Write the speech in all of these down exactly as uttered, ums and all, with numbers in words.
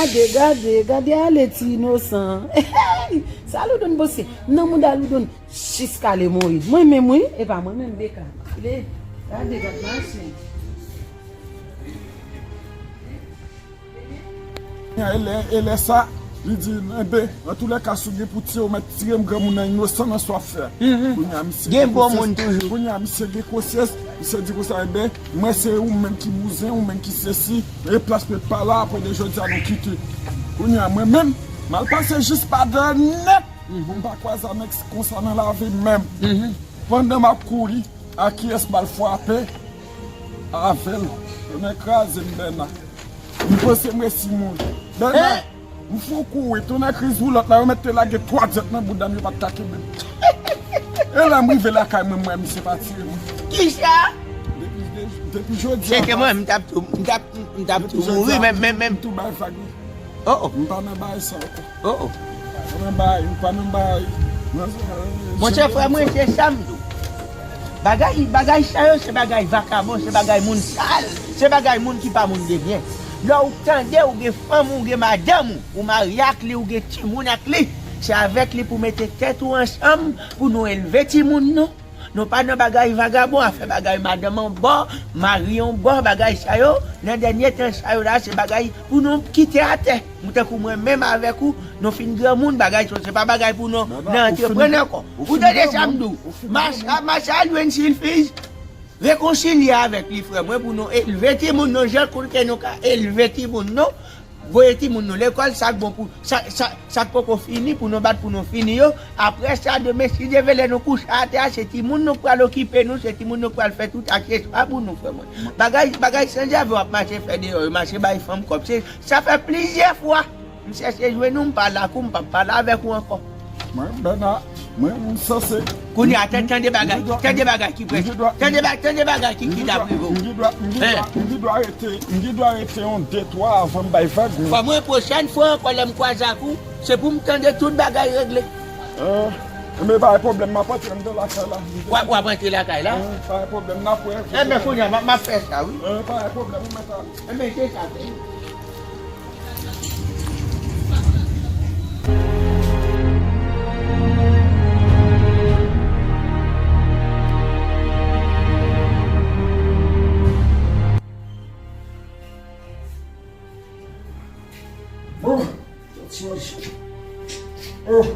Gade, gade, gade ale ti inosan. Sa Loudoun poste. Nan mouda Loudoun jiska lemoyid. Mwen menm wi, e pa mwen menm Beka. Gade, gade, gad mache. E lè, e lè sa, li di, enben, antoulèka, si w gen pou tiye, w mèt tiye m, granmoun nan inosan nan sa w ap fè a. Kounye a, misye gen konsyans. Kounye a, misye gen konsyans, misye di konsa, enben, mwen se ou menm ki bouzen, ou menm ki sesi, e plas mwen pa la, apre de jodi a nou kite. Kounye a, mwen menm, m al pase jis pa dèyè nèt, pou m pa kwaze a nèg konsa nan lavi m menm. Pandan m ap kouri, a kiyès m al frape? Avè l. Tonnè kraze m, Bèna. M panse m resi mouri. Bèna, m fè yon kouri, tonnè kriz woulòt la, yo mèt te lage twa dyèt nan bouda m, yo pa t ka kenbe m. E lè m rive lakay mwen, m wè misye pa tire mwen. Kisa? Depi, depi, depi jodi a. Se ke mwen, m t ap tou, m t ap, m t ap tou mouri, menm, menm, menm. Tou bay vag, wi. Oh, oh. M pa nan bagay sa ankò. Oh, oh. M pa nan bagay, m pa nan bagay. Monchè, frè mwen, se sa m di w. Bagay, bagay sa yo, se bagay vakabon, se bagay moun sal, se bagay moun ki pa moun de byen. Lè w tande ou gen fanm ou, gen madanm ou, ou marye ak li, ou gen timoun ak li, se avèk li pou mete tèt ou ansanm pou nou elve timoun nou. Nou pa nan bagay vagabon, afè bagay madanm an bò, mari an bò, bagay sa yo. Nan dènye tan sa yo la, se bagay pou nou kite atè. Mwen tankou mwen menm avèk ou, nou fin granmoun, bagay sa yo, se pa bagay pou nou nan antreprann ankò. Ou tande sa m di w? Macha, macha lwen silfiz. Rekonsilye avèk li, frè mwen, pou nou elve timoun nou jan kote nou ka elve timoun nou. Voye timoun nou lekòl, sa k bon pou, sa, sa, sa k poko fini pou nou bat pou nou fini yo. Apre sa, demen, si Dye vle, lè nou kouche atè a, se timoun nou k pral okipe nou, se timoun nou k pral fè tout akseswa pou nou, frè mwen. Bagay, bagay sanzave w ap mache fè deyò yo, mache bay fanm kòb. Se, sa fè plizyè fwa m chèche jwenn ou, m pale ak ou, m p ap pale avèk ou ankò. Mwen, Bèna, mwen, m sanse. Kounye a, tande bagay, tande bagay ki prèske. Tande bagay, tande bagay ki, ki t ap rive w. M gen dwa, m gen dwa, m gen dwa rete, m gen dwa rete yon de twa avan m bay vag, men. Fò mwen pwochèn fwa ankò lè m kwaze ak ou, se pou m tande tout bagay regle. Enben, pa gen pwoblèm, m ap antre anndan lakay la. W ap, w ap antre lakay la? Pa gen pwoblèm, n ap wè. Enben, kounye a, m ap, m ap fè sa, wi. Pa gen pwoblèm, ou mèt ale. Enben, se sa, se. Bon, sòt sòti. Oh.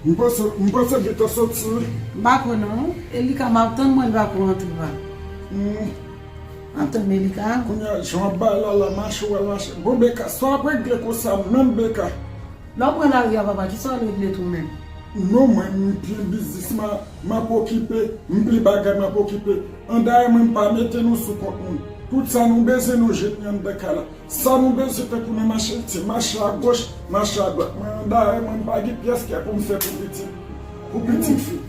M panse, m panse gentan sòti wi. M pa kwè non. Elika, m ap tann mwen, l pa ko antre pa. M ap tann Elika. Kounye a, jan w ap bay la la, mache w al mache. Bon, Beka, sa w ap regle konsa menm, Beka? Lè w pran lari a, papa, kisa w al regle tou menm? Non, mwen, m plen biznis, m a, m ap okipe, m plen bagay, m ap okipe. Andayè, mwen, m pa mete nou sou kont moun. Tout sa nou bezwen, nou jwenn li anndan kay la. Sa nou bezwen fè pou nou mache, se mache agoch, mache adwat. Mwen, andayè, mwen, m pa gen pyès kè pou m fè pou pitit, pou pitit fi.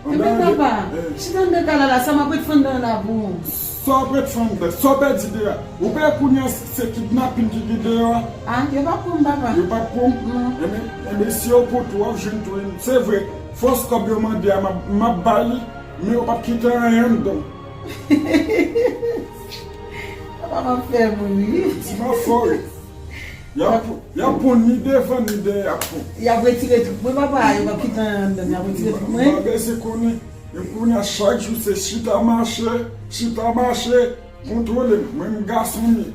Ebyen, papa, chita anndan kay la la, sa m ap ret fè anndan an la pou ou? Sa w ap ret fè anndan? Sa w pèdi deyò a? Ou pa wè kounye a se kidnapin ki gen deyò a? A, yo p ap pran m, papa. Yo p ap pran w? Non. Ebyen, ebyen, si yo pran w tou, w ap jwenn tou. Se vre, fòs kòb yo mande a, m ap, m ap bay li, men yo p ap kite anyen anndan. Papa, m ap fè mouri. Di m ap fè w ri. Y ap, y ap pran ni devan ni dèyè y ap pran. Y ap retire tout mwen, papa, yo p ap kite anyen anndan, y ap retire tout mwen. Ou pa bezwen konnen. Men kounye a, chak jou se chita mache, chita mache, kontwole m. Mwen, m gason m ye.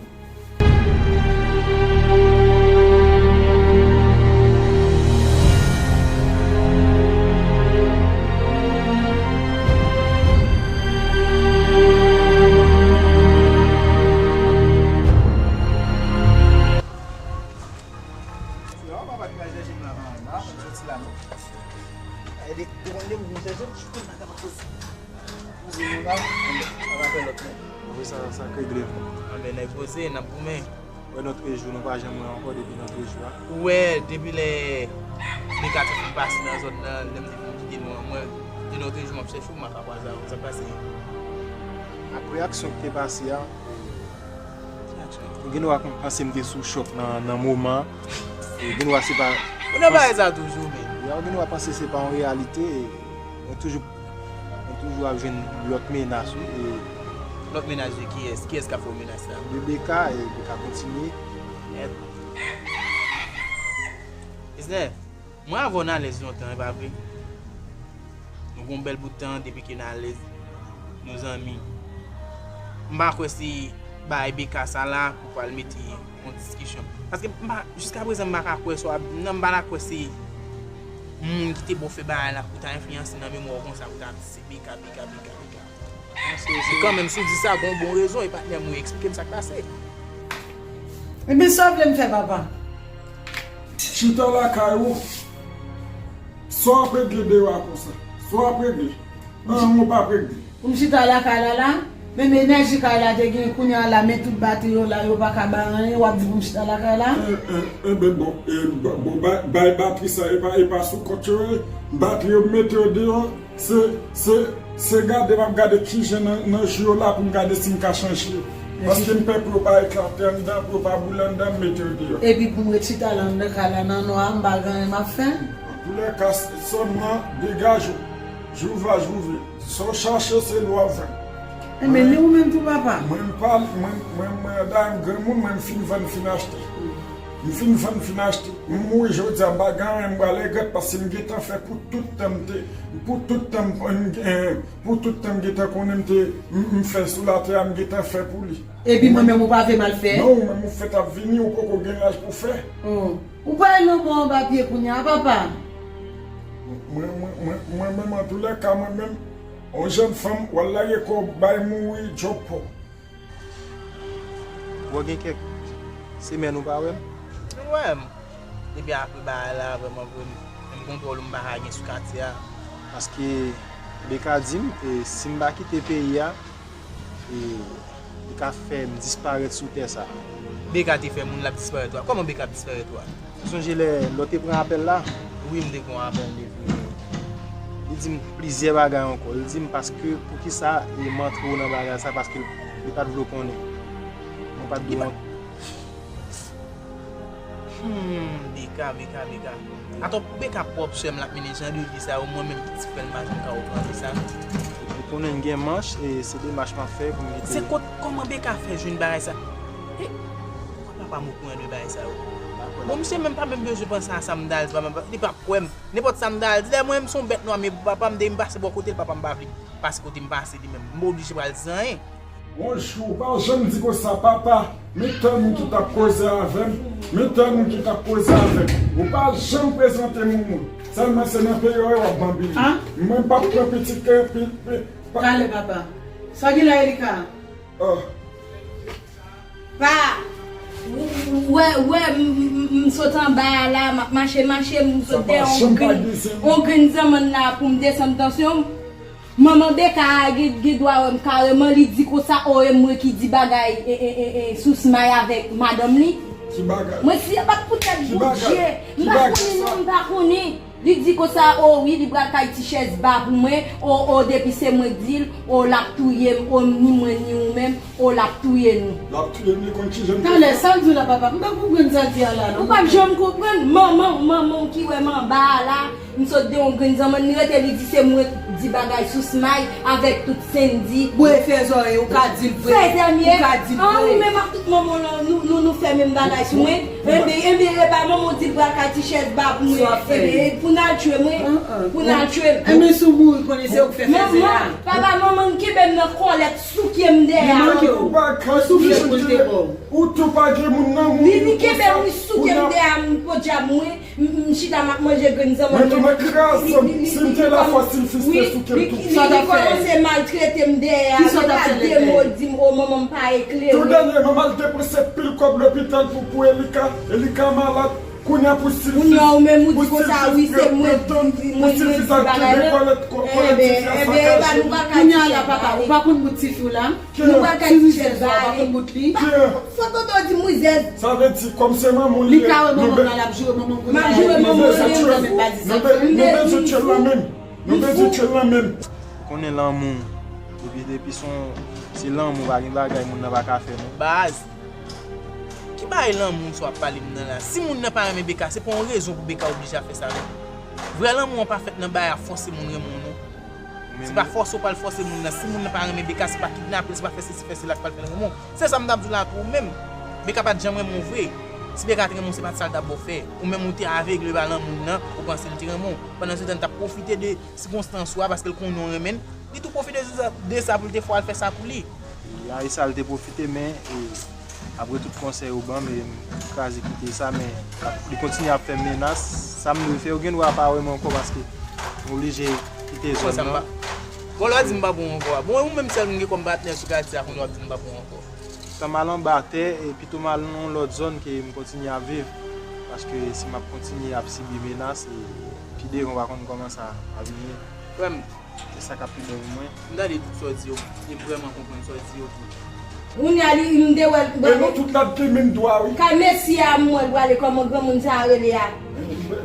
Apre sa, sa k regle? Anben, nèg poze, n ap goumen. Wè, nan trèz jou, nou pa janm wè ankò depi nan trèz jou a. Ou wè, depi lè Beka te fin pase nan zòn nan, lè m te fin kite nou an, mwen, de nòtrejou, m ap chèche w, m pa ka kwaze avè w. Sa k pase? Ak reyaksyon ki te pase a, ou gen dwa panse m te sou chòk nan, nan moman an. Ou gen dwa se pa. Ou nan bagay sa toujou, men. Ya, ou gen dwa panse se pa yon reyalite. Mwen toujou, mwen toujou ap jwenn lòt menas, wi. E Lòt mennaj de kiyès? Kiyès k ap fè w mennaj sa? De Beka, e Beka kontinye. Èt. Esnè, mwen avè w n alèz lontan, e pa vre? Nou gon bèl bout tan depi ke n alèz, nou zanmi. M pa kwè se bagay Beka sa la pou pral mete yon diskisyon. Paske m pa, jiska prezan m pa ka kwè sa w ap, non, m pa ta kwè se moun ki te ba w fè bagay la pou ta enfliyanse nan memwa w konsa pou ta di se Beka, Beka, Beka, Beka. Se kanmenm, si w di sa, gon bon rezon, e patnè m, ou eksplike m sa k pase. Ebyen, sa w vle m fè, papa? Chita lakay ou. Sa w ap regle deyò a konsa? Sa w ap regle? Anyen w p ap regle. Pou m chita lakay la la? Menm enèji kay la te gen kounye a la, men tout batri yo la, yo pa ka bay anyen, w ap di pou m chita lakay la? E, e, enben bon, e, ba- bon, bay, bay batri sa, e pa, e pa sou kont yo ye. Batri yo mete yo deyò, se, se, se gade m ap gade kijan nan, nan jou yo la pou m gade si m ka chanje. Paske m pè pou yo pa eklate anndan, pou yo pa boule anndan, m mete yo deyò. Epi pou m ret chita la anndan kay la nan nwa a, m pa gen anyen m ap fè? Antoulèka, sèlman degaje w. Jou va jou vle. Sa w chache, se li w ap jwenn. Enben, ni ou menm tou, papa. Mwen, m pa, mwen, mwen, mwen, dayè m granmoun, mwen, m fin vann, m fin achte. M fin vann, m fin achte. M mouri jodi a, m pa gen anyen, m pral regrèt, paske m gentan fè pou tout tan m te, pou tout tan m, m, eh, pou tout tan m gentan konnen m te, m, m fè sou latè a, m gentan fè pou li. Epi mwen menm, ou pa vle m al fè? Non, ou menm, ou fèt ap vini, ou poko gen laj pou fè. Oh. Ou pa nan bò anba pye kounye a, papa? Mwen, mwen, mwen, mwen menm, antoulèka, mwen menm, yon jèn fanm, w al lage kò w bay mouri, djòb pa w. Bon, gen kèk semèn ou pa wè m. Ou wè m. Depi apre bagay la, vrèman vre, m, menm kontwòl ou m pa ka gen sou katye a. Paske Beka di m, e, si m pa kite peyi a, e, li ka fè m disparèt sou tè sa a. Beka te fè moun l ap disparèt ou a. Kòman Beka ap disparèt ou a? Ou sonje lè, lè w te pran apèl la? Wi, m te pran apèl depi. Li di m plizyè bagay ankò. Li di m paske, poukisa e m antre w nan bagay sa, paske li pa t vle w konnen. Mwen pa t dwe antre. Hmm, Beka, Beka, Beka. Atò, Beka pwòp sè m l ap mennen jan de vi sa yo, mwen menm ki ti frè l, m pa janm ka konprann sa. Ou konnen m gen manch, e se demach m ap fè pou m kite. Se kot, kòman Beka fè jwenn bagay sa? E, papa m okouran de bagay sa yo. Bon, misye menm pa menm bezwen panse a sa m ta al di, papa m, li p ap kwè m. Nenpòt sa m ta al di, dayè mwen menm se yon bèt nwa, men pou papa m, depi m pase bò kote l, papa m pa vle pase kote m pase li menm. M oblije pral di anyen. Yon jou, ou pa janm di konsa, papa, men tèl moun ki t ap koze avè m, men tèl moun ki t ap koze avè m. Ou pa janm prezante m yon moun. Sèlman se nan peyi w ap banbile. Mwen p ap pran pitit ke pi, pi, pa- Talè, papa. Sa gen la, Elika? Oh. Pa, w- w- wè, wè, m- m- m- m sot anba a la, m ap mache, mache, m sot dèyè yon grenn, yon grenn zanmann la pou m desann tansyon m. Manman Beka a gen, gen dwa wè m kareman, li di konsa, o, e mwen ki di bagay, e, e, e, e, sou Smay avèk madanm li. Ki bagay? Mwen siye bat pou tèt Bondye. M pa konnen non, m pa konnen. Li di konsa, o wi, li pral kay ti chèz ba pou mwen, o, o, depi se mwen k di l, o, l ap touye m, o, ni mwen, ni ou menm, o, l ap touye nou. L ap touye m, li konn kijan m te fè. Talè, sa l di w la, papa? M pa konprann sa l di a la, non. Ou p ap janm konprann. Manman, manman w ki wè m anba a la, m sot de yon grenn zanmann, li rete, li di se mwen k di bagay sou Smay avèk tout Sendy. Bwè fè zòrèy, ou ka di l vre. Fè zèmye. Ou ka di l vre. An, ou menm ak tout manman w lan, nou, nou, nou fè menm bagay sou mwen. Enben, enben, e pa manman w di l pral kay ti chèz ba pou mwen. Enben, pou n al tchwe mwen. Pou n al tchwe m. Enben, si w mouri, konnen se ou k fè fèzè a. Manman, papa, manman m kenbe m nan kòlèt, souke m dèyè. Manman, ou pa ka soufle pou l te ba w. Ou tou pa gen moun nan moun. Li, li kenbe m, li souke m dèyè, m podyab mwen. M, m chita, m ap manje grenn zanmann mwen. Mwen tou mwen kraze m. Si m te la fòs, si l fis te souke m tou. Li, li, li kòmanse maltrete m dèyè a. Li pa de mo, l di m, o, manman m pa eklere. Tou dènyèman, m al depanse pil kòb lopital pou, pou Elika. Elika malad. Kounye a pou Silfis. Kounye a ou menm ou di konsa, wi, se mwen, mwen, mwen di bagay la. Enben, enben, e pa nou pa ka di sa. Kounye a la, papa, ou pa konn bout tifi w la? Nou pral kay ti chèz ba li. Fò tonton di m rizèz. Sa vle di, kòm se manman w li ye, nou be- M ap joure manman w, nou bezwen tchwe l. Nou be- nou bezwen tchwe l la menm. Nou bezwen tchwe l la menm. Ou konnen lanmou, depi, depi se yon, se lanmou, pa gen bagay moun nan pa ka fè, non. Baz, ki bagay lanmou sa w ap pale m nan la? Si moun nan pa renmen Beka, se pa yon rezon pou Beka oblije ap fè sa, non. Vrè lanmou an pa fèt nan bagay ap fòse moun renmen w, non. Se pa fòse w pral fòse moun nan. Si moun nan pa renmen Beka, se pa kidnape l, se pa fè sesi, fè sela k pral fè l renmen w. Se sa m t ap di w la tou, ou menm. Beka pa t janm renmen w vre. Si Beka te renmen w, se pa t sa l t ap ba w fè. Ou menm ou te avegle ba lanmou l nan, ou panse l te renmen w. Pandan se tan, l t ap pwofite de sikonstans ou a, paske l konnen w renmen l. Li tou pwofite de sa, de sa pou l te fè w al fè sa pou li. La, e sa l te pwofite, men, e, apre tout konsèy ou ban m, e, m kraze kite sa, men li kontinye ap fè menas. Sa m dwe fè, ou gen dwa pa wè m ankò paske m oblije kite zòn nan. Bon, lè w di m pa bon ankò a. Bon, e ou menm sèl m gen kòm patnè sou katye a, kounye w ap di m pa bon ankò. Tan m al anba tè, e pito m al nan yon lòt zòn ke m kontinye ap viv. Paske si m ap kontinye ap sibi menas, e pi devan w pa konn kòman sa ap vini. Frè m, se sa k ap pi bon pou mwen. M tande tout sa w di yo, e m vrèman konprann sa w di yo tou. Kounye a li, m te wè l. E nou tout la t gen menm dwa, wi. Kay mesye a, m wè l prale, kòman granmoun sa a rele a?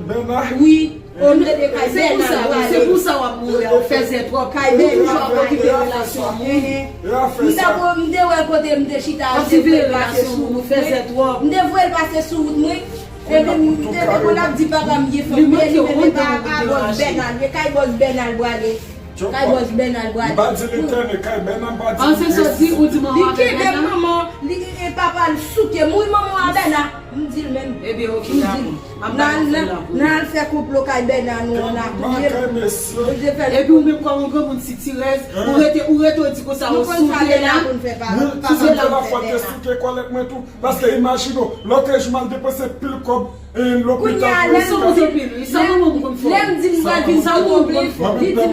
Bèna. Wi. O, m te de kay Bèna l prale. Se pou sa w ap mouri a, ou fèzè twòp. Ou toujou ap okipe relasyon moun. M te, m te wè kote m te chita a, m te voye l pase sou wout mwen. M te voye l pase sou wout mwen. Epi m te depo l ap di papa m gen fanm, li menm li menm e pa a bòs Bèna l ye, kay bòs Bèna l prale. Kay bòs Bèna l prale. M pa di l etènèl, kay Bèna m pa di l. An se soti, ou di manman avèk Bèna? Li kenbe manman, li e papa l souke, mouri manman a Bèna. M di l menm. Ebyen, oke, dakò. M ap dakò fè l la pou ou. N al fè konplo kay Bèna nou an a touye m. Epi ou menm kòm yon granmoun sitirèz, ou rete, ou rete, ou di konsa, ou souke la. Si se te la fòt te souke kòlèt mwen tou. Paske imajine w, lòt jou m al depanse pil kòb, e, lopital pou medikaman. Lè m di m pral vin Pòtoprens, li di m.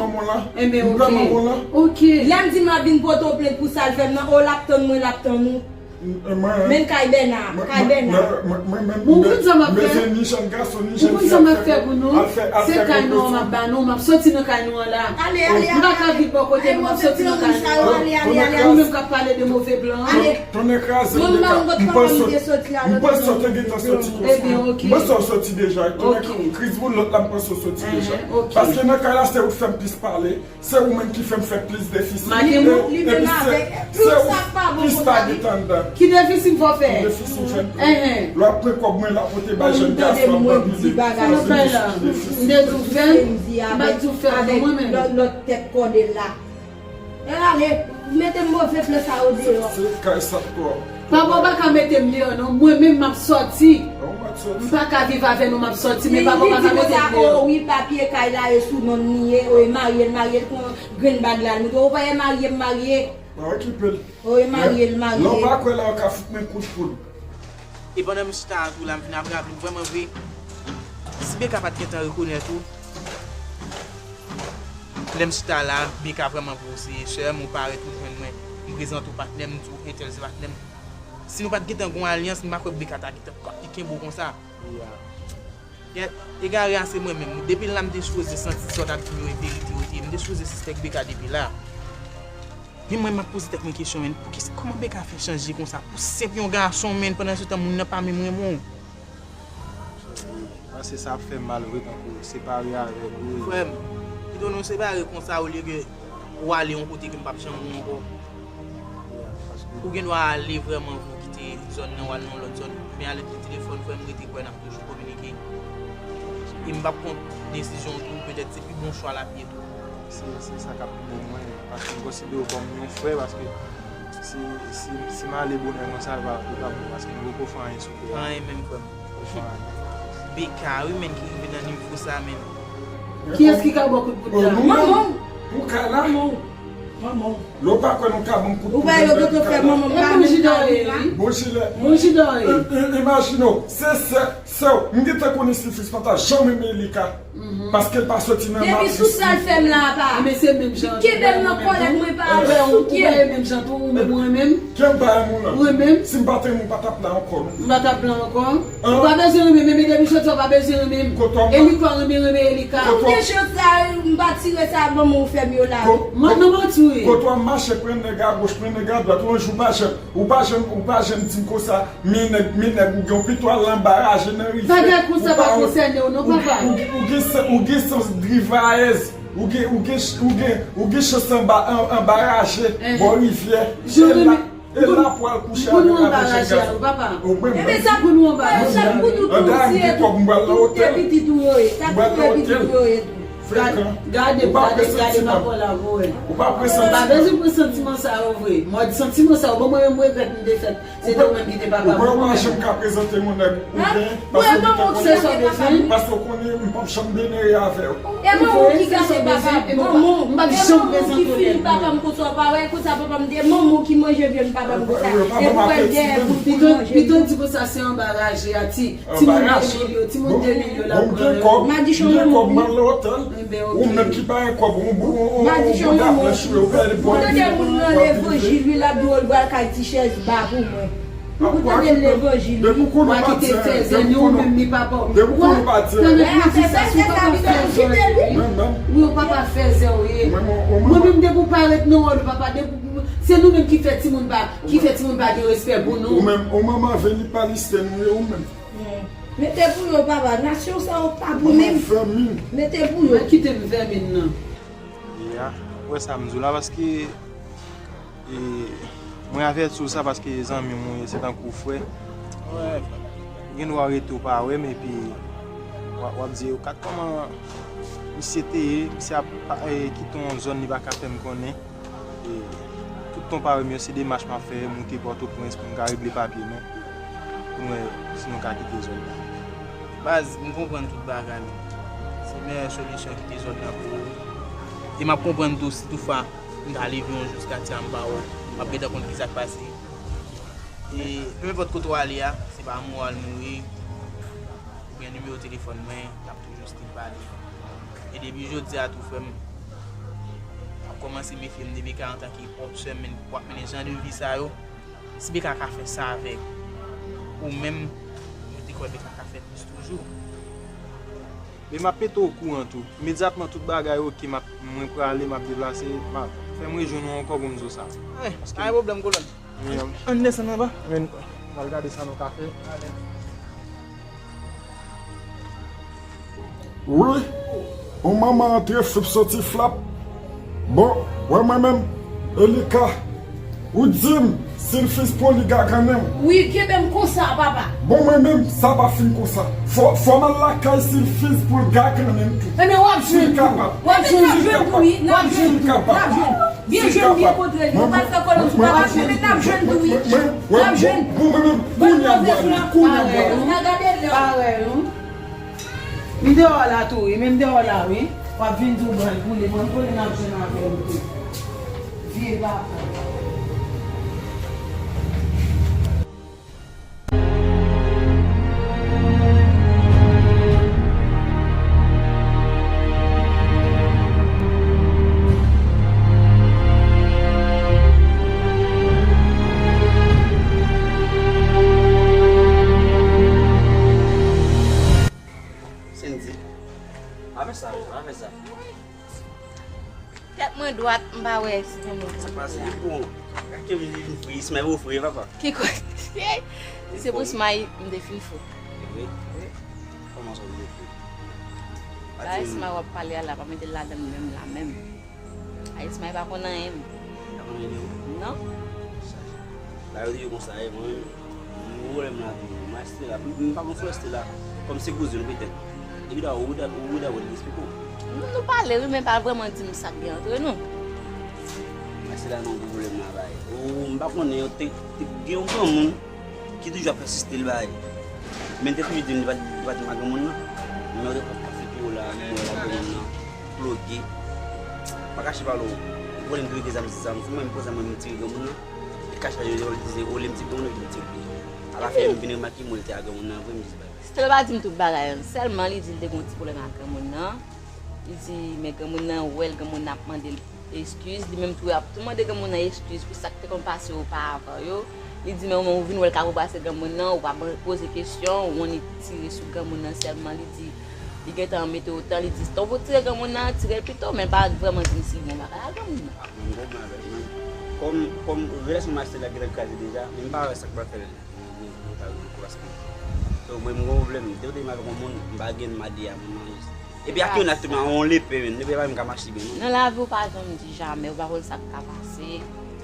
Lè m di m ap vin Pòtoprens pou sa l fè m nan, o, l ap tann mwen, l ap tann ou. Men kay Bèna, kay Bèna. Mwen menm, m bezwen ni jèn gason, ni jèn fi al fè, al fè, al fè konplo sou. Se kay nou an m ap ba nou, m ap soti nan kay nou an la. Ale, ale, ale. M pa ka viv bò kote nou, m ap soti nan kay nou an. Ou menm k ap pale de move blan an. Tonnè kraze m, Beka, m panse, m panse w te gentan soti konsa. M panse w soti deja. Tonnè kriz boulòt la, m panse w soti deja. Paske nan kay la, se ou k fè m plis pale, se ou menm ki fè m fè plis defisi. Epi se, se ou plis lage anndan. Ki defisi m fè w fè? Defisi m fè m fè. Lè w ap pran kòb mwen la pote bay jèn gason ap banbize. M te di w fè l, m pa di w fè l non mwen menm. Lòt tèt kòde la. E ale, mete move plan sa yo deyò. Se kay sa twò. Papa w pa ka mete m deyò non, mwen menm m ap sòti. M pa ka viv avè nou, m ap sòti, men papa w pa ka mete m deyò. O wi, papye kay la e sou non li ye, o e marye l marye l kon grenn bag la, nou tou, ou pa e marye m marye. Pa okipe l. O e marye l marye. Lè w pa kwè la, ou ka fout men kout poud. E pandan m chita a tou la, m vin ap raple m vrèman vre, si Beka pa t gentan rekonèt ou, lè m chita la, Beka vrèman vre ou se sè m, ou parèt ou jwenn mwen, m prezante w patnè m, m di w entèl se patnè m. Si nou pa t gentan gon alyans, m pa kwè Beka ta gentan kenbe w konsa. Egare a se mwen menm. Depi la m te sipoze santi sa w t ap di m yo e verite yo te ye. M te sipoze sispèk Beka depi la. Men mwen, m ap poze tèt mwen kesyon, men poukisa, kòman Beka fè chanje konsa pou senp yon gason, men pandan se tan moun nan pa menm renmen w? Paske sa ap fè m mal vre tankou separe avèk ou. Frè m, pito nou separe konsa olye ke ou ale yon kote ke m p ap janm wè w ankò. Ou gen dwa ale vrèman, ou kite zòn nan, ou al nan yon lòt zòn. Men alèkile telefòn, frè m, rete kwè n ap toujou kominike. E m p ap kont desizyon w tou, petèt se pi bon chwa l ap ye tou. Se, se sa k ap pi bon mwen, paske m konsidere w kòm yon frè, paske si, si, si m ale bonè konsa, li pa, li pa bon, paske m poko fè anyen sou tè a. Anyen menm, frè m. Poko fè anyen. Beka, wi, menn, ki rive nan nivo sa, menn. Kiyès ki ka ba w kout poud la? Manman w. Pou kay la? Manman w. Manman w. Lè w pa kwè nou ka ban m kout poud. Ou wè yo gentan fè manman m pa menm ka viv la. Bon jilè. Bon jilè. Imajine w, se sè, sè w. M gentan konnen Silfis pa ta janm renmen Elika. Paske l pa soti nan matris li. Depi sou sa l fè m la a pa. Kenbe m nan kòlèt mwen pa souke. Ou pa ye menm jan tou, ou menm ou renmen m. Kè m pa renmen w lan. Ou renmen m. Si m pa te renmen w, m pa t ap la ankò non. M pa t ap la ankò. Ou pa bezwen renmen m, men depi jodi a ou pa bezwen renmen m. Elika renmen, renmen Elika. Kote chans sa, m pa tire sa ban mwen ou fè m yo la. Mwen non mwen tou ye. Kote w ap mache pran nèg agoch, pran nèg adwat, yon jou pa janm, ou pa janm, ou pa janm di m konsa. Men nèg, men nèg, ou gen yon pito al anba raje nan rivyè. Bagay konsa pa konsène w non, papa. Ou, ou, ou gen sans, ou gen sans drivayèz. Ou gen, ou gen, ou gen, ou gen chans anba, an, anba raje, bò rivyè. E la, e la pou al kouche avèk, avèk jèn gason. Ou mwen menm. Sa pou nou anba raje a, wi, papa. Anba a m gen kòb, m pral nan otèl. M pral nan otèl. Gade, gade, gade, gade papa w la, vo wè. Ou pa presantiman. Pa bezwen presantiman sa yo vre. Mòd santiman sa yo, bon, mwen menm, m regrèt m te fèt. Se te ou menm ki te papa m. Ou pa janm ka prezante yon nèg ou gen, paske ou te konnen, paske ou konnen m p ap janm denere avè w. E manman w ki gade papa m. Manman w ki fini papa m konsa w pa wè, konsa papa m te, manman w ki manje vyann papa m konsa. E pou wè dèyè pou manje. Pito di konsa se anba raje a, ti. Timoun de mil yo, timoun de mil yo la pran yo. Madichon manman w wi. Ou menm ki pa gen kòb, ou bon, ou bon dapè sou yo, ou pèdi bon. Ou tande moun nan levanjil wi, l ap di w l pral kay ti chèz ba pou mwen. Ou tande l levanjil wi. Wa kite fèzè, ni ou menm ni papa w. Wa tande pou di sa, si w papa fèzè w ye wi. Wi, ou papa fèzè w ye. Mwen menm depi w pa ret nan wòl ou papa, depi se nou menm ki fè timoun pa, ki fè timoun pa gen respè pou nou. Ou menm, ou manman veni paliste nou ye ou menm. Mete pou yo, papa. Nasyon sa yo pa pou menm. Mete pou yo. Mwen kite m vèmin nan. Ya, ou wè sa m di w la, paske, e, mwen avèti w sa, paske zanmi m ou ye, se tankou frè. Ou gen dwa rete w pa wè m, epi w ap, w ap di, "Gad kòman misye te ye, misye ap, e, kite yon zòn li pa ka fè m konnen." E, tout ton pare m yo, se demach m ap fè, moute Pòtoprens pou m ka regle papye nou, pou nou wè si nou ka kite zòn nan. Baz, m konprann tout bagay. Se meyè solisyon kite zòn nan pou ou. E m ap konprann tou, si toutfwa m ta leve yon jou, si Katia m pa wè, m ap gentan konn kisa k pase. E, nenpòt kote w ale a, se pa mwen w al mouri. Oubyen nimewo telefòn mwen, n ap toujou still pale. E depi jodi a tou, frè m, m ap kòmanse mefye m depi ka antanke pwòp sè m, w ap mennen jan de vi sa yo. Si Beka ka fè sa avèk ou menm, mwen te kwè Beka ka fè plis toujou. Men m ap mete w okouran tou. Imedyatman tout bagay oke, m ap, mwen prale, m ap deplase, m ap fè m rejwenn ou ankò pou m di w sa. Ey, pa gen pwoblèm, kolonn. Ann desann anba. Men, m al gade sa nou ka fè. Wi, yon manman antre flip soti flap. Bon, wè mwen menm, Elika, ou di m Silfis Poli gagannen m. Wi, kenbe m konsa, papa. Bon, mwen menm, sa pa fin konsa. Fò, fò m al lakay Silfis pou l gagannen m tou. Ebyen, w ap jwenn tou. W ap jwenn tou, wi. N ap jwenn tou. N ap jwenn. Byen jwenn, byen kontre. Nou pral fè kòlè sou papa, men n ap jwenn tou, wi. N ap jwenn. Bon, mwen menm, kounye a m pral, kounye a m pral. Parèy, wi. Li deyò la tou, wi. Menm deyò la, wi. W ap vin di w pral boule. Mwen konnen n ap jwenn avè w tou. Vye papa. Sendy, pa fè sa, pa fè sa. Tèt mwen dwat, m pa wè si gen moun. Sa k pase? Bon, gade ke vin, vin fri, Ismaël ou fri, papa. Ki kote? Se pou Ismaël m te fin fou. Se vre? Kòman sa ou vin fou? Ba Ismaël w ap pale a la, pa mete l ladan l menm la menm. A Ismaël pa konn anyen. Pa konn anyen de ou? Non. Sa, sa yo di yo konsa, e mwen menm. M gen pwoblèm nan vi m. Mwen Estela, m, m pa konn sou Estela. Kòm se kouzin petèt. Epi la, ou, ou, ou, ou, ou eksplike w. Nou, nou pale, wi, men pa vrèman di m sa k gen antre nou. Mwen Estela nan gwo pwoblèm nan, bay. Ou, m pa konnen, te, te gen yon granmoun ki toujou ap ensiste l, bay. Men l te toujou di m, li pa, li pa di m a granmoun nan. Men ou te konn pase pi wo la, m wè la granmoun nan ploge. Pa kache pale w. Ou konnen m toujou gen zam, zam sou mwen, m pran zam mwen, m tire granmoun nan. Li kache la, yo, yo, li di, olye m tire granmoun nan, li di m tire. Alafen, m vin remake, mwen, li te a granmoun nan vre, m di, bay. Stella pa di m tout bagay an. Sèlman, li di l te gen yon ti pwoblèm ak granmoun nan. Li di, men granmoun nan wè l, granmoun nan ap mande l eskiz. Li menm tou, l ap tou mande granmoun nan eskiz pou sa k te konn pase oparavan yo. Li di, men ou menm, ou vin wè l ka repase granmoun nan, ou pa ban-, poze kesyon, ou annik tire sou granmoun nan sèlman. Li di, li gentan mete w tan, li di, tan pou tire granmoun nan, tire l pito, men l pa vrèman di m si l gen yon bagay ak granmoun nan. Mwen konprann avè l, men kòm, kòm relasyon m ak Stella gentan kraze deja, men m pa wè sa k pral fè l, nou, nou, nou ta rete paske, donk, mwen, m gen yon pwoblèm, depi w te menm avèk yon moun, m pa gen m a di a moun nan, epi ak yon ak tou, men yon lepe, men, lepe pa menm ka mache byen, non. Nan lavi, ou pa janm di jamè, ou pa konn sa k ka pase.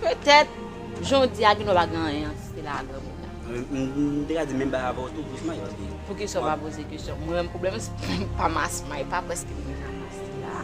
Petèt, jan w di a, gen dwa pa gen anyen ant Stella ak granmoun nan. M, m, m te ka di menm bagay avè w tou, pou Ismaël, paske. Poukisa w pa poze kesyon? Mwen menm, pwoblèm, se pa m a Ismaël, pa prèske m gen jamè a Stella.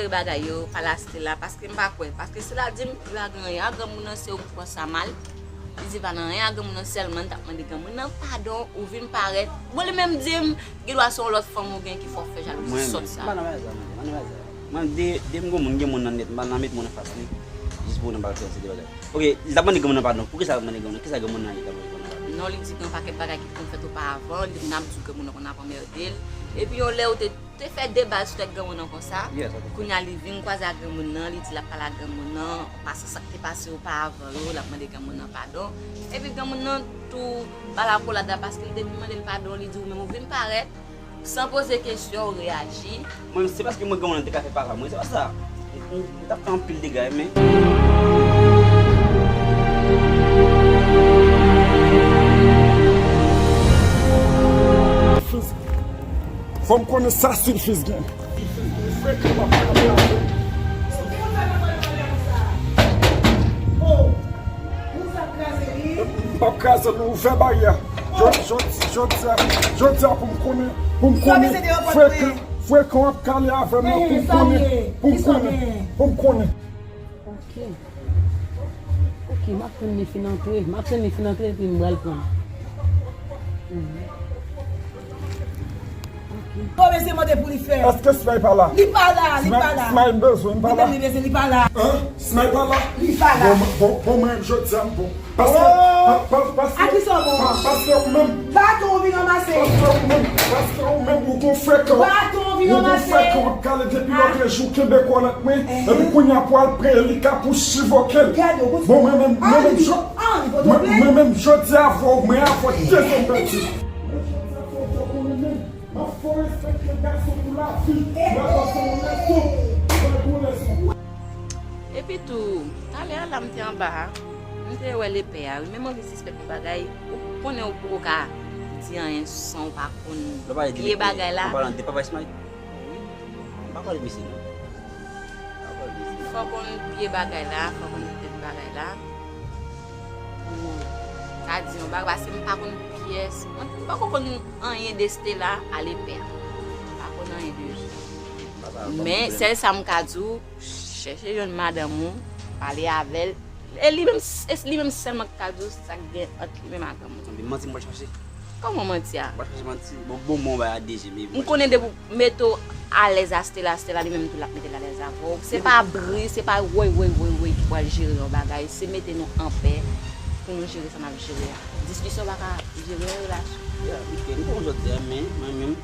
jere bagay yo, pale a Stella, paske m pa kwè. Paske Stella di m, li pa gen anyen a granmoun nan, se ou ki pran sa mal. Li di pa nan anyen a granmoun nan, sèlman li t ap mande granmoun nan padon, ou vin parèt. Bon, li menm di m, gen dwa se yon lòt fanm ou gen ki fè w fè jalouzi sòt sa. Mwen, m pa nan bagay sa, mwen, m pa nan bagay sa. Mwen, de, de m granmoun, gen moun nan nèt, m pa nan met moun anfas li, jis pou nou pa fè yon seri de bagay. Ok, li t ap mande granmoun nan padon. Poukisa l ap mande granmoun nan? Kisa granmoun nan ye k ap mande granmoun nan padon? Non, li di gen yon pakèt bagay ki konn fèt oparavan, li t ap abitye granmoun nan konn ap anmède l. Epi yon lè ou te, te fè deba sou tèt granmoun nan konsa, kounye a li vin kwaze ak granmoun nan, li di l ap pale ak granmoun nan, paske sa k te pase oparavan yo, l ap mande granmoun nan padon. Epi granmoun nan tou ba l akolad la paske li te vin mande l padon, li di ou menm ou vin parèt, san poze kesyon, ou reyaji. Mwen, se paske mwen granmoun nan te ka fè papa mwen, se pa sa. M, m, m t ap fè anpil dega, men. Fò m konnen sa Silfiz gen. M p ap kraze l, ouvè baryè. Jodi, jodi, jodi a, jodi a pou m konnen, pou m konnen frekan, frekan w ap kale avè m nan, pou m konnen, pou m konnen, pou m konnen. Ok. Ok, m ap tann li fin antre. M ap tann li fin antre, epi m pral pran. Mhm. Ok. Bon, mesye mande pou li fè. Èske Smay pa la? Li pa la, li pa la. Smay, m bezwen, m pa la. Li menm li bezwen, li pa la. Hein? Smay pa la? Li pa la. Bon, bon, bon, mwen, jodi a, m bon. Paske, pa, pa, paske, a ki sa w bon? Pa, paske ou menm. Baton ou vin ranmase. Paske ou menm, paske ou menm, ou gon frekan. Baton ou vin ranmase. Ou gon frekan, w ap kale depi lòtrejou, kenbe kòlèt mwen. Epi kounye a pou al pran elika pou chivoke l. Bon, mwen menm, mwen menm, jodi a, fò mwen a fò desann pèdi. Mwen jodi a, fò w konnen menm. M ap fè w respekte gason pou lavi. M ap fè w respekte. Epi tou, talè a la m te anba a, m te wè lepè a, wi, men m anvi sispèk yon bagay, ou konnen ou poko ka di anyen san ou pa konn pye bagay la. An palan de Papa Ismail? Wi. M pa pale de misye non. M pa pale de misye. Fò konn pye bagay la, fò konn tèt bagay la. Pou ka di yon bagay, paske m pa konn pyès, mwen m poko konn anyen de Stella a lepè a. M pa konn anyen de li. Men sèl sa m ka di w, chèche jwenn madanm ou, pale avè l. E li menm, e li menm sèlman ki ka di w sa k gen ant li menm ak granmoun. Anben manti m pral chache. Kòman manti a? M pral chache manti. Bon, bon, bon, bay a D J, men m konnen depi w mete w alèz a Stella, Stella li menm tou l ap mete l alèz avè w. Se pa bri, se pa woy, woy, woy, woy ki pral jere yon bagay. Se mete nou anpè pou nou jere sa n ap jere a. Diskisyon pa ka jere yon relasyon. Ya, ok, m konprann sa w di a, men mwen menm,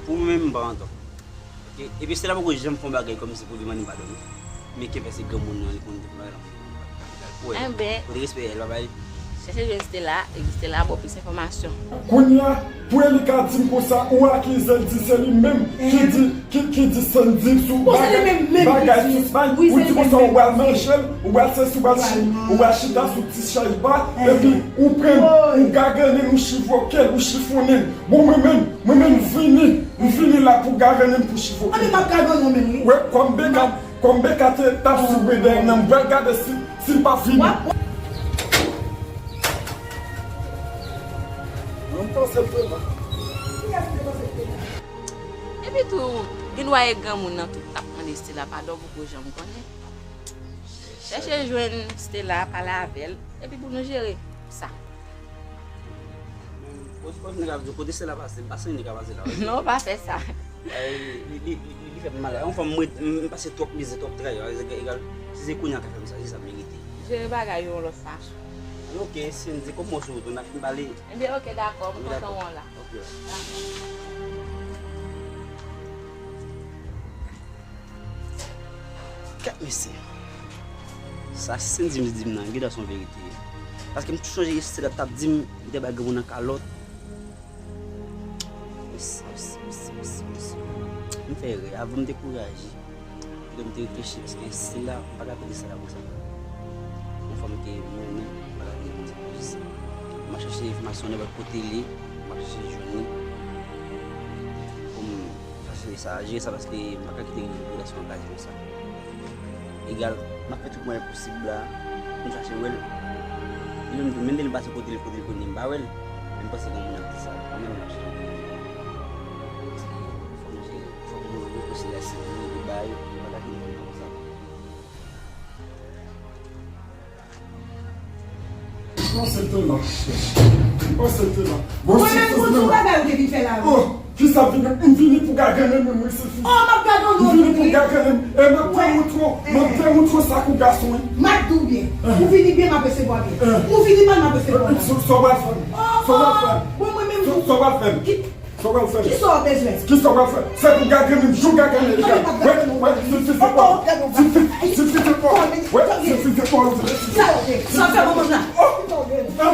pou mwen menm, m pa antan. Ok, epi Stella poko janm fè yon bagay kòmsi pou li mande padon non. Men kenfè se granmoun nan, li konn tout bagay la. Pou wè. Enben, kote respè, l pa bay. Chèche jwenn Stella, epi Stella ba w plis enfòmasyon. Kounye a, pou Eli ka di m konsa, ou akize l di se li menm ki di, ki, ki di Sandy sou bagay, bagay sou bay, ou di konsa ou pral manje l, ou pral sesi, ou pral chi-, ou pral chita sou ti chay pa, epi ou pran, ou gagannen l, ou chivoke l, ou chifonnen l. Bon, mwen menm, mwen menm, m vini, m vini la pou gagannen m, pou chivoke l. Anben m ap gagannen w menm, wi. Wè, kòm Beka, kòm Beka te t ap sou bredèy nan, m pral gade si, si l pa vini. W ap, w ap. Mwen panse l te la. Kiyès ki te panse l te la? Epi tou, gen dwa e granmoun nan tou t ap mande Stella padon poko janm konnen. Chèche jwenn Stella, pale avè l, epi pou nou jere sa. Kote, kote nèg ap di, kote Stella pase, m pa santi nèg ap pase la. Non, pa fè sa. Ay, li, li, li, li fè m mal. Yon fwa m ret, m, m pase twòp mizè, twòp tray. Egal, si se kounye a l ka fè m sa, se sa m merite. Jere bagay yo yon lòt fason. Ok, Sandy, kòm mwen sou wout, n ap fin pale. Ebyen, ok, dakò, m kontan wè w la. Ok. Dakò. Kèt mesye. Sa Sandy di m nan, gentan se yon verite. Paske m tou sonje Stella t ap di m, li te bay granmoun nan kalòt. Mesye, mesye, mesye, mesye, mesye. M fè erè, avan m dekouraje. Epi m te reflechi, paske Stella, m pa ka kite Stella konsa. Yon fanm ke mwen menm, m pa ka kite konsa pou jis. M ap chache enfòmasyon nenpòt kote li ye, m ap chache jwenn li. Pou m Fasilite sa, jere sa, paske m pa ka kite relasyon an gaye konsa. Egal, m ap fè tout mwayen posib la pou m chache wè l. Li menm tou, menm lè m pase kote l, kote l konnen m pa wè l, men m panse gen moun ap di sa. Mwen menm m ap chache wè l. Fò m jere, fò m rekonsilye Sandy, bagay, m pa ka kite l konsa. Panse l te la. Panse l te la. Bon, mwen menm, pou tout bagay ou te vin fè la, wi. Oh, kisa vini? M vini pou gagannen menm, wi, se fini. Oh, m ap gade w. M vini pou gagannen. E m ap demontre w, m ap demontre w sa kou gason, wi. M ap di w byen. Ou vini byen, m ap resevwa byen. Ou vini mal, m ap resevwa mal. Sa w pral fè m? Sa w pral fè m? Bon, mwen menm tou. Sa w pral fè m? Sa w pral fè? Kisa w bezwen? Kisa w pral fè? Se pou gagannen m, jou gagannen m. Wè, wè, swiv, swiv, se pa w. Swiv, swiv, swiv, swiv, se pa w. Wè, swiv, swiv, se pa w. Sa w fè manman m la? Oh! Hein?